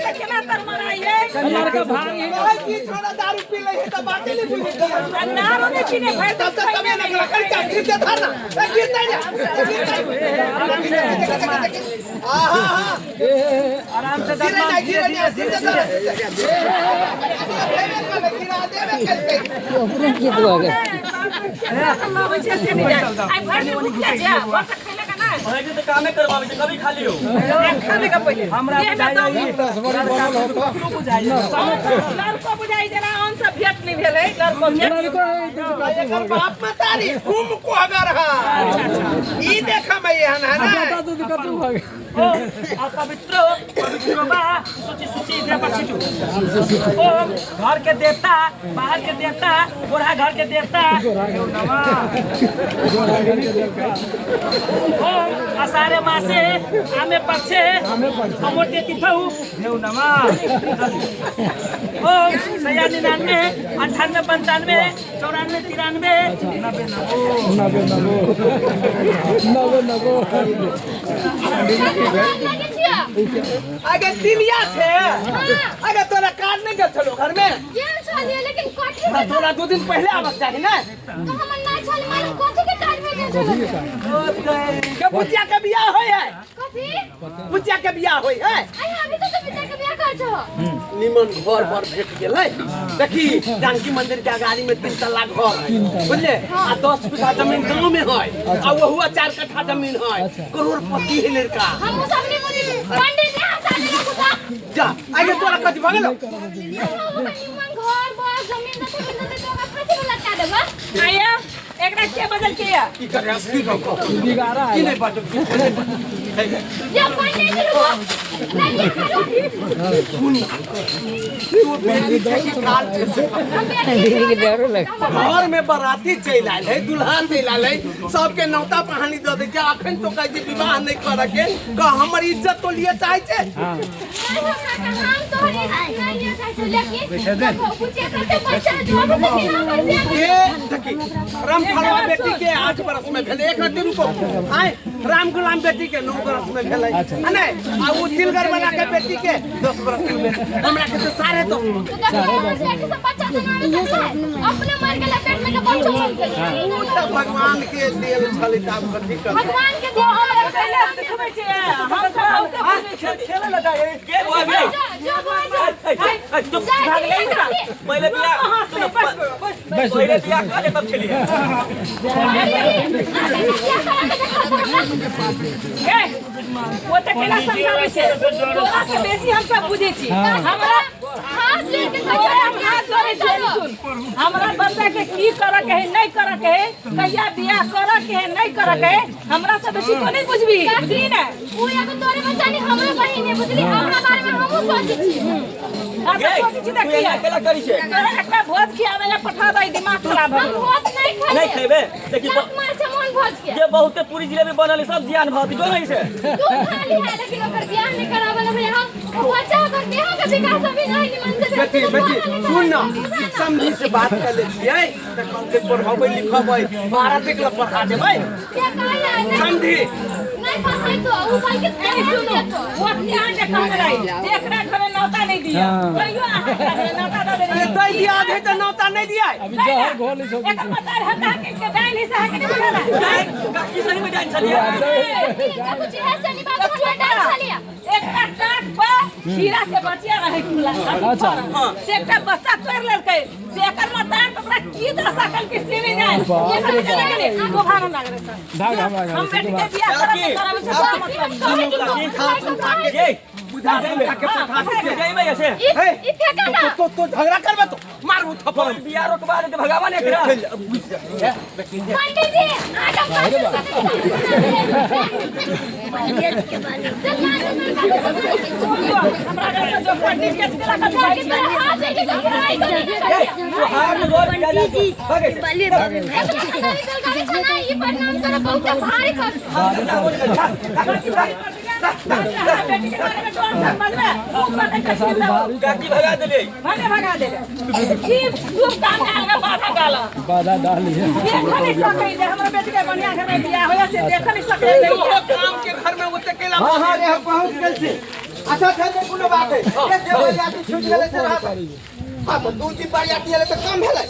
तऽ केना तरमराइए लड़का भारी है। कहै की छोड़ा दारू पी लै है तऽ बाते नहि बुझै छै। आ नारो नहि पीने भरि तब तक तबे ने कर जा गिर दे धर ना ए गिरतै ना ए गिरतै आराम से आहा हा आराम से गिरे ना गिरे ना गिर दे धर गिरा देबे करतै। आबै छै से नहि जाय। आइ भरि दिन भुखले छै, घर से खैले के नहि। भरि दिन तऽ कामे करबाबै छै, कभी खाली हो। खाने के पहिले। हमरा देह में बुझाइ दम। लड़को बुझाइ लड़को बुझाइ जेना अन्न सब भेट नहि भेलै लड़को भेट। एकर बाप मतारी घूम कोहगर है ई देखा में एहन है ना। ओ आ पवित्रो पवित्रो बा सूची सूची दे पर छीटू। ओम घर के देवता, बाहर के देवता, गोरा घर के देवता, देव नमः। ओम अषाढ़े मासे आमे पक्षे अमोटे तिथौ देव नमः। ओम 96 98 95 94 93 90 नमो। 90 नबो लगे छियै। आगे तिलिया छे। हाँ। आगे तोरा कार्ड नहीं गेल छलो घर में? गेल छलियै, लेकिन कथी तऽ के? तोरा 2 दिन पहिले आबक चाही ने। तो हमर नहि छल मालूम कथी के कार्ड भेजल छलै। के बुचिया के बियाह होय है। कथी? बुचिया के बियाह होय है। अरे, अभी तो बिचा के बियाह कर छो। निमन घर पर भेट गेलै। देखी, जानकी मंदिर के अगाड़ी में 3 तल्ला घर है, बुझले? आ 10 बीघा जमीन गाँव में है आ वहुआ 4 कट्ठा जमीन है। करोड़पति है लड़का। हम सब नहीं बुझी। पंडित जी, हम शादी रखू ता। जा, आगे तोरा कथी भऽ गेलौ? निमन घर बर जमीन देते देते तो हमरा फांसी में लटका देबा। आया एकरा के बदल के या? की करे, की कहू? बिगाड़ा। की नहीं बाजू, की नहीं बाजू? ये पंडित जी, रुको नहीं, ये करो। तू बेटी छै कि काल छै से? हम बेटी डरो लग। घर में बराती चलि आयल है, दुल्हा चलि आयल है, सबके नौता पहानी दऽ दै छै। अखन तो कहै छै विवाह नहि करऽ के कह, हमर इज्जत तो लिए चाहै छै। नहीं, हमरा के हम तोहर इज्जत नहीं ले चाहै छौ, लेकिन देखो, बुचिया कते पैसा जोड़ के बिना पैसा। ए देखी, राम फलवा बेटी के 8 बरस में भेलै। एक रत्ती रुको। आय, राम गुलाम बेटी के 9 बरस में भेलै आ नहि आ ओ तिलगर वाला के बेटी के 10 बरस में भेलै। हमरा के तऽ 10.5 में। तो देखो, हमर बेटी से बच्चा जनावे सकलै? अपने मर गेलै पेट में के बच्चो मर गेलै। ओ तऽ भगवान के देल छलै, तऽ आब कथी करबै? भगवान के तो हमरा पहिले सिखबै छै, हम सब बहुते बुझै छी। खेले लगा ये। के बुआ बिया? जो जो बुआ जो। ए, चुप। जा, भागलै जा, ना। पहिले बिया कहाँ से? सुनो, बस बस। पहिले बिया कर ले, तब खेलिए। बियाह करा के देखा तो हमरा। ए, ओ तऽ केना समझाबै छै, तोरा से बेसी हम सब बुझै छी। हमरा हाथ जोड़ के तोरे हम हाथ जोड़ै छियै, सुन, हमरा बच्चा के की करऽ के है, नहीं करऽ के है, कहिया बियाह करऽ के है, नहीं करऽ के है, हमरा से बेसी तो नहीं बुझबी, बुझली ने? उ एगो तोरे बच्चा नहीं, हमरो बहिन है, बुझली? हमरा बारे में हमहूँ सोचै छी। हम तऽ सोचै छी तऽ तू की एना है? केला करी छै? तोरा एकटा भोज खियाबै लए पठा दै, दिमाग खराब भऽ हम गेलौ। भोज नहीं खाइए। नहीं खेबे? देखी, लात मार छै मोन भोज के। जे बहुते पूरी जिलेबी बनल है, सब जियान भऽ जो नहीं से। तू खा ली है, लेकिन ओकर बियाह नहीं करावल भैया। हम ओ बच्चा, ओकर बियाह के विकास अभी नहीं निमन से भेल। बेटी, बेटी, सुन ना, समझी से बात कर ले छियै तऽ कहलकै पढ़ेबै लिखबै, 12 तक लए पढ़ा देबै। के कहै है नहीं? समझी। नहीं पढ़ाई तो उ कहै के ए सुनू, वो ध्यान के कहने रही जे एकरा घरे नौता नहीं दिया। कहियो अहाँ घरे नौता दऽ देने? अरे, दै दिया आधे तऽ नौता नहीं दिया। अभी जहर घोल छौ। एकर मतलब है काकी के डाइन हिस्सा है कि नहीं बुझल है? डाइन, काकी सही में डाइन छलियै। कुछ है से नहीं बात, हमरा डाल छलिया। एकटा काट पर खीरा के बचिया रहे खुला। अच्छा। से एकटा बच्चा तोड़ि लेलकै, से एकर मतार ओकरा की दशा कलकै से नहि जाने। बाप रे बाप। तो भाग हमरा घरे से। भाग हमरा घरे हम से, बेटी तू के भाग। बियाह करब तऽ करब, से सब मतलब। खा सुन खा के ये बुझा दे के पठा दे। जइबै ऐसे। ई ई फेंका ना। तो झगड़ा करबे तो मारू थप्पड़। बिया रोकवा दे, भगावा ने एकरा। पंडित जी, आज हम हमरा घर से जो पंडित के चला के जाइ छी। तू हाथ जोड़ के जा, भागे से। भारी कर। बेटी के बारे में डर से मरबे, ऊपर के कसी दो। काकी भगा देलियै। भने भगा दे की शुभ काम में आगे बाधा डाला। बाधा डाली है। देख नहीं सकै जे हमर बेटी के बढ़िया घर में बियाह होया, से देख नहीं सकै। तो काम के घर में ओते केला। हाँ हाँ रे, हम पहुँच गेल छी। अच्छा अच्छा जे कोनो बात है एक जे बरियाती छूट गेलै से रहत। हां तो दू जी बरियाती एलै तऽ कम भेलै।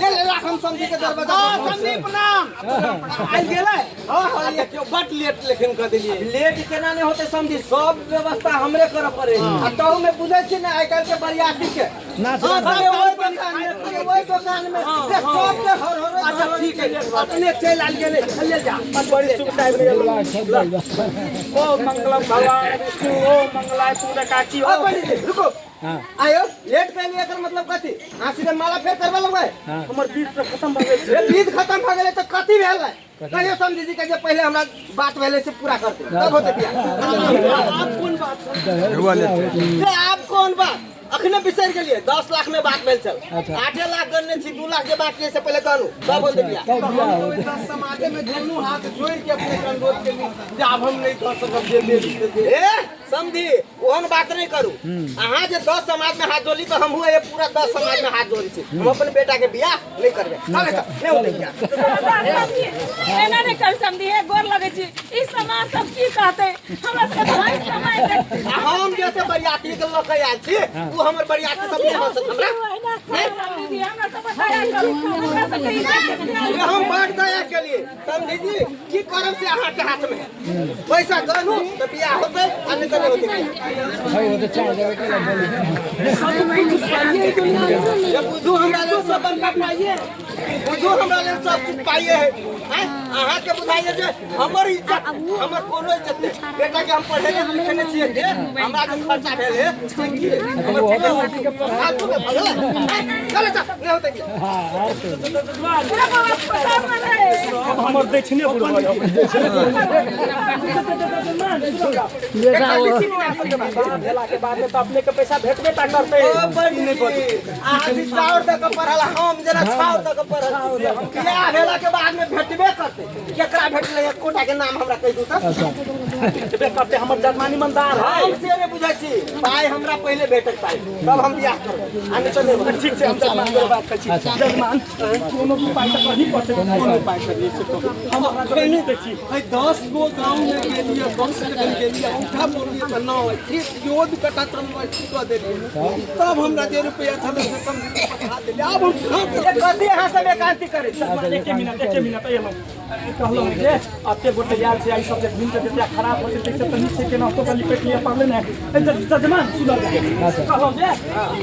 ले ले राख हम समझी के दरवाजा। हां समझी प्रणाम। आइल गेलै। हां हां देखियौ बड लेट लेकिन कऽ देलियै। लेट केना नहि होतै समझी, सब व्यवस्था हमरे करऽ पड़े। आ तहु में बुझै छी ने आइ काल्हि के बरियाती के नाच हाँ, खाली ओहि दोकान में, खाली ओहि दोकान में, से सबके हर हर। अच्छा ठीक है अपने चलि आयल गेलै ले जा। बड़ी सुविधा आबि गेल। ओ मंगलम भगवान विष्णु ओ मंगलाय पूर्णकाक्षी ओ ओ पंडित जी रुको। आयो लेट कैलियै एकर मतलब कथी? अहाँ सीधे माला फेर करबा लगबै? हमर बीत तऽ खत्म भऽ गेल छै। ए बीत खत्म भऽ गेलै तऽ कथी भेलै? कहियो समझी जी के जे पहिले हमरा बात भेलै से पूरा करतै तब होतै बियाह। आब कोन बात? जे आब कोन बात? अखने बिसरि गेलियै 10 लाख में बात भेल छल। 8 लाख गणने छी, 2 लाख जे बाकी है से पहिले गणू तब होतै बियाह। समाजे में दुनू हाथ जोड़ के अपने के अनुरोध केली जे आब हम नहीं कर सकब जे देरी से दे। ए समझी ओहन बात नहीं करू। अहाँ जे 10 समाज में हाथ जोड़ी तो हमहूँ ये पूरा 10 समाज में हाथ जोड़ी छी। हम अपन बेटा के बियाह नहीं करबे। चल एतऽ, नहीं होतै बियाह। एना नहि कर समझी हे, गोर लगै छी। ई समाज सब की कहतै हमरा सबके भाई समाज देखतै। आ हम जे एते बरियाती के लऽ के आयल छी ओ हमर बरियाती सब नहि हँसत हमरा। समझी जी हमरा सब पर दया करू, हमरा सबके इज्जत के ख्याल ये हम बड़ दया केलिए समझी जी। की करब से अहाँ के हाथ में है। पैसा गनू तऽ बियाह होतै आ नहि तऽ नहि होतै बियाह। भाई वो तो चार जगह के बोली। जे बुझू हमरा लेल सब बड़का पाइए, बुझू हमरा लेल सब चीज पाइए है। आँय, अहाँ के बुझाइए जे हमर इज्जत, हमर कोनो इज्जत नहीं। बेटा के हम पढ़ेने लिखेने छियै जे हमरा जे खर्चा भेल है से की है? हमर कोनो फालतू में भगलै। आँय, चल जा, नहि होतै बियाह। हाँ और तो पूरा बाबा पता रहे। अब हमर दक्षिणे बुढ़ भऽ भेला के बाद में तऽ अपने के पैसा भेटबे टा करतै। ओ पंडित जी, अहाँ जी चाउर दऽ कऽ पढ़ल, हम जेना छाउर दऽ कऽ पढ़ल छी। बियाह भेला के बाद में भेटबे करतै। केकरा भेटलै एकोटा के नाम हमरा कहि दू तऽ। भेटबे करतै, हमर जजमान ईमानदार है। हम से नहि बुझै छी, पाइ हमरा पहिले भेटक चाही तब हम बियाह करबै, आ नहि तऽ नहि होतै। ठीक छै, हम जजमान के बात करै छी। जजमान कोनो भी उपाय तऽ करही पड़तै, कोनो उपाय करियै से कहू। हम ओकरा जरे नहि दै छी। है 10 गो गाँव में गेलियै, 10 जगह गेलियै, औंठा मोड़लियै तऽ नहि ठीक यो दू कट्टा चलबै ठीक कऽ देलियै तब हमरा जे रुपया छलै से समझी के पठा देलियै। आब हम कहाँ ए, कथी अहाँ सब एकांती करै छी? एके मिनट, एके मिनट एलहुँ। कहलहुँ जे एते गोटे आयल छै, एहि सब जे घुमि के जते खराब होतै ताहिसँ तऽ नीक छै केनाहितो कऽ लिपटि लिअ पड़लै ने। ए, जजमान सुनल कहलहुँ जे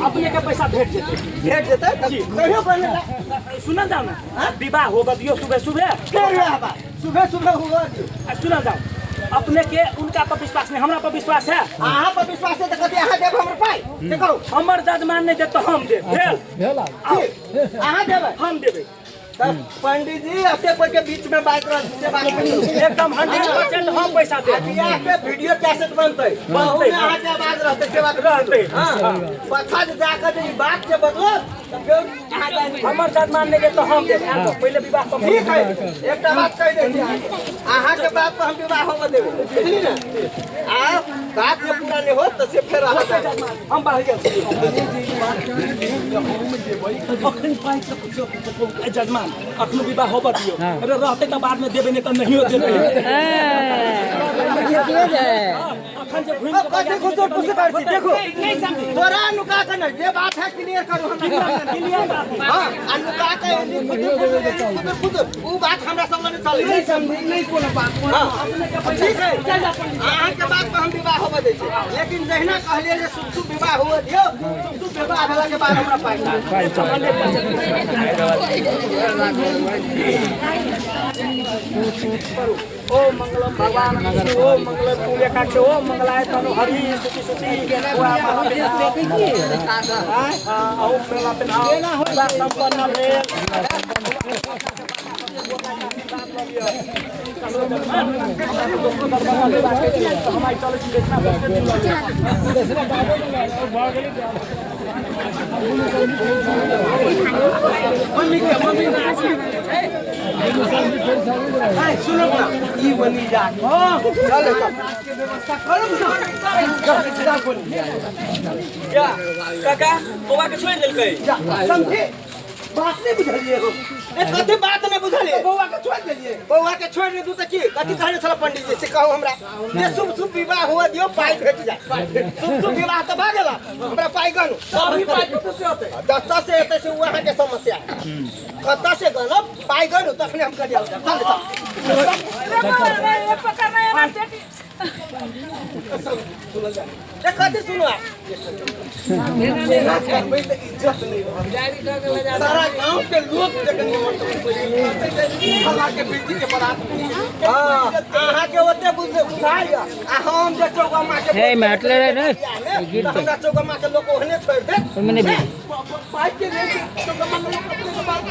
अपने के पैसा भेट जेतै। भेट जेतै तऽ कहियो पहिले सुनल जाउ ने, विवाह होबऽ दियौ सुबह सुबह। फेर वएह बात, सुबह सुबह हुआ दियौ। आ सुनल जाउ, अपने के उनका पर विश्वास नहीं, हमरा पर विश्वास है। अहाँ पर विश्वास है तऽ कथी अहाँ देब हमर पाइ से कहू? हमर जजमान नहीं देत तऽ हम देब। भेल भेल ठीक, अहाँ देबै? हम देबै। तब पंडित जी एते कोई के बीच में बात रहल छै से बात करू। एकदम 100% हम पैसा देब। बियाह के वीडियो कैसेट बनतै, बहु में अहाँ के आवाज रहतै से बात रहतै। हां, पछा जे जाके जे ई बात के बदलत तऽ फेर अहाँ के हमर जजमान नहीं देत तऽ हम देब। आब तऽ पहिले विवाह सब ठीक है। एकटा बात कहि दै छी अहाँके, अहाँके बात पर हम विवाह होबऽ देबै, बुझली ने? आ बात जे पूरा नहि होत तऽ से फेर अहाँ हम बाहर गेल छी। अखन पाइ जजमान अखनो विवाह होबऽ दियौ। अरे रहतै तऽ बाद में देबै, नहि तऽ नहियो देबै। अखन जे घुमि अब कथी खुसुर फुसुर करै छी? देखो तोरा नुका के नहि, जे बात है क्लियर करू हमरा। क्लियर बात है। हाँ, आ नुका के एनी खुदुर खुदुर एनी खुदुर खुदुर उ बात हमरा सब लग चलै नहीं समझी नहीं कोनो बात। हाँ, ठीक है, अहाँके बात पर हम विवाह होबऽ दै छी, लेकिन जहिना कहलियै जे शुभ शुभ विवाह हुअ दियौ, शुभ शुभ विवाह भेला के बाद हमरा पाइ चाही। ओम मंगलम भगवान विष्णु ओम मंगलम पुण्यकाक्ष ओम मंगलाय तनु हरि सुचि सुचि ओम मेला पेनाओ विवाह संपन्न भेल। हम आइ चलै छी देखना दसे दिन लगै। मम्मी के मम्मी सुनो ना ई बनी जा चल चल के व्यवस्था करब ना जा बोली जा काका बौआ के छोड़ि देलकै। समझी बात नहीं बुझलिए हो। ए कथी बात नहीं बुझलिए? बौआ के छोड़ देलिए। बौआ के छोड़ दू त की कथी कहने छल पंडित जी से कहू हमरा जे शुभ शुभ विवाह हुआ दियो पाई भेट जाए। शुभ शुभ विवाह त भ गेल, हमरा पाई गनु। अभी पाई कतऽ से होतै? कतऽ से हेतै से उ अहाँके समस्या है। कतऽ से गनब पाई गनु तखने हम करिया। चल चल रे पकड़ रहे ना बेटी। ए कथी सुनु आ? इज्जत नहीं रहल। सारा गांव के लोग जखन फला के बेटी के बारात में हां अहाँ के ओते बुझाइ आ हम जे चौगमा के हे, मैं हटले रहे ने। गिर तऽ हमरा चौगमा के लोग ओहने छोड़ दे। मैंने भी पाई के नहीं चौगमा के लोग अपने के बात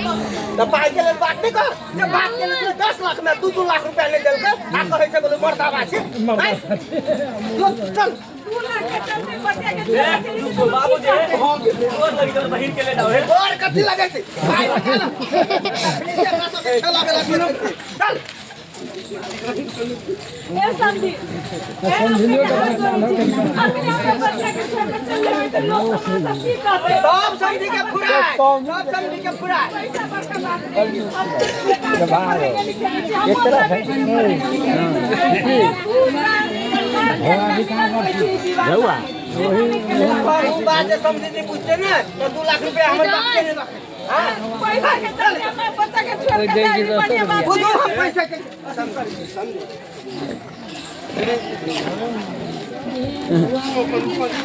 तऽ पाई के लेल बात नहीं कर। जे बात के लेल 10 लाख में 2-2 लाख रुपया नहीं देलकै आ कहै छै बोले मर्दाबा छै। चल 2 लाख के चलते बच्चा के छोड़ के बाबू जी और लगी तो बहिन के ले जाओ। और कथी लगै छै पाई बता ना। अपने से हमरा सबके खेला बेला चल। ए समझी ए अपने अपने बच्चा के छोड़ के चल लेबै त लोग समाज सब की कहतै? सब समझी के फुराय, सब समझी के फुराय। पैसा बड़का बात नहीं। अब बेटा के पढ़ेंगे लिखेंगे, हम अपना बेटी के पढ़ेंगे लिखेंगे। पूरा परिवार के मिलल होइ छै ई विवाह। पर उ बात जे समझी नहीं बुझते ना तो 2 लाख रुपया हमर बाप के नहीं रखे। हां पैसा के चलते अपना बच्चा के छोड़ के जाए बढ़िया बात। बुझू हम पैसा के समझी।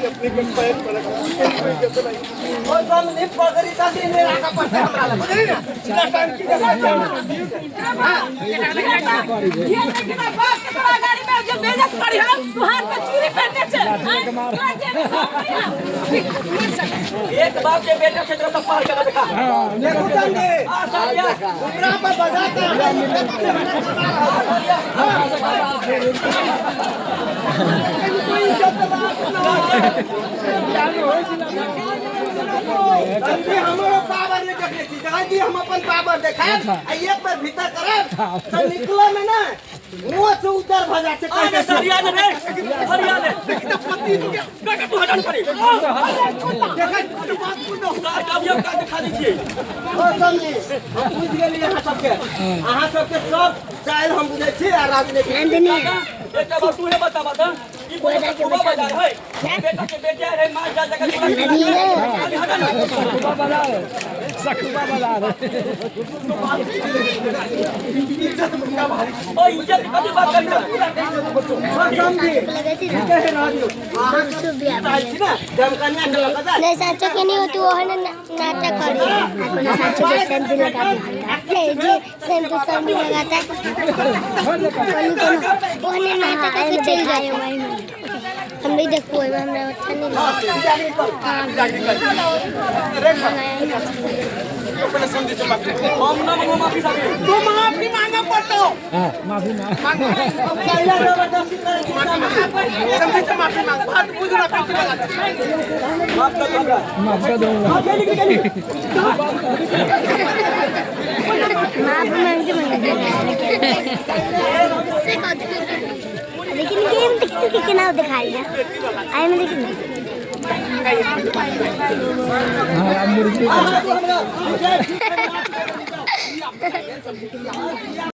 अपने के पैर पर ओ समझी पगड़ी तगड़ी नहीं राखऽ पड़तै हमरा लग, बुझली ना? इतना टाइम की देखै छै हमरा। ये देखना बाप के तोरा गाड़ी में जो बेइज्जत करी हम तू हाथ में चूड़ी पहनने छै। तोरा जे एक बाप के बेटा से तेरा सब पार कर देखा। देखू समझी आ सारिया हमरा पर बजा के समझी हमरो पावर नहीं देखले छी। जल्दी हम अपन पावर देखायब आ एक बार भीतर करब तो निकलो में ना मुंह से उधर भ जाय छै। आ सारिया ने रे हरिया ने देखी त पति के बेटा तू हटन पड़ी। देखै त बात सुनो। का अब का दिखा दै छियै। ओ समझी हम बुझि गेलियै अहाँ सबके सब चाइल हम बुझै छी आ राजनीति। एकटा बात तू ने बताबा त ई कोबा बाजार है बेटा के बेटा है मां जा जगह सकुबा बाजार है, सकुबा बाजार है। ओ इज्जत कथी बात करी समझी कहे रह दियौ अहाँ चाहै छी ना जे हम कन्या के लऽ कऽ जाय। नहीं साचो के नहीं होती वो है ना नाटक करे। कोनो साचो के सेंधु लगा देता है, जे सेंधु सब लगाता है कोनो कोनो वो है नाटक करके चल जाए। हम नहीं देखो हमरा अच्छा नहीं लगता। अपने समझी से माफी हम ना मांगो माफी साहब। तू माफी मांगा पड़तो। हां माफी मांग। कैला जबरदस्ती करै छी समझी से माफी मांग। बात बुझना पीछे वाला माफ कर दो हमरा। माफ कर दो। माफ मांगते मांगते लेकिन गेम देखते के ना दिखाई आई में देखिए। हां मुर्गी।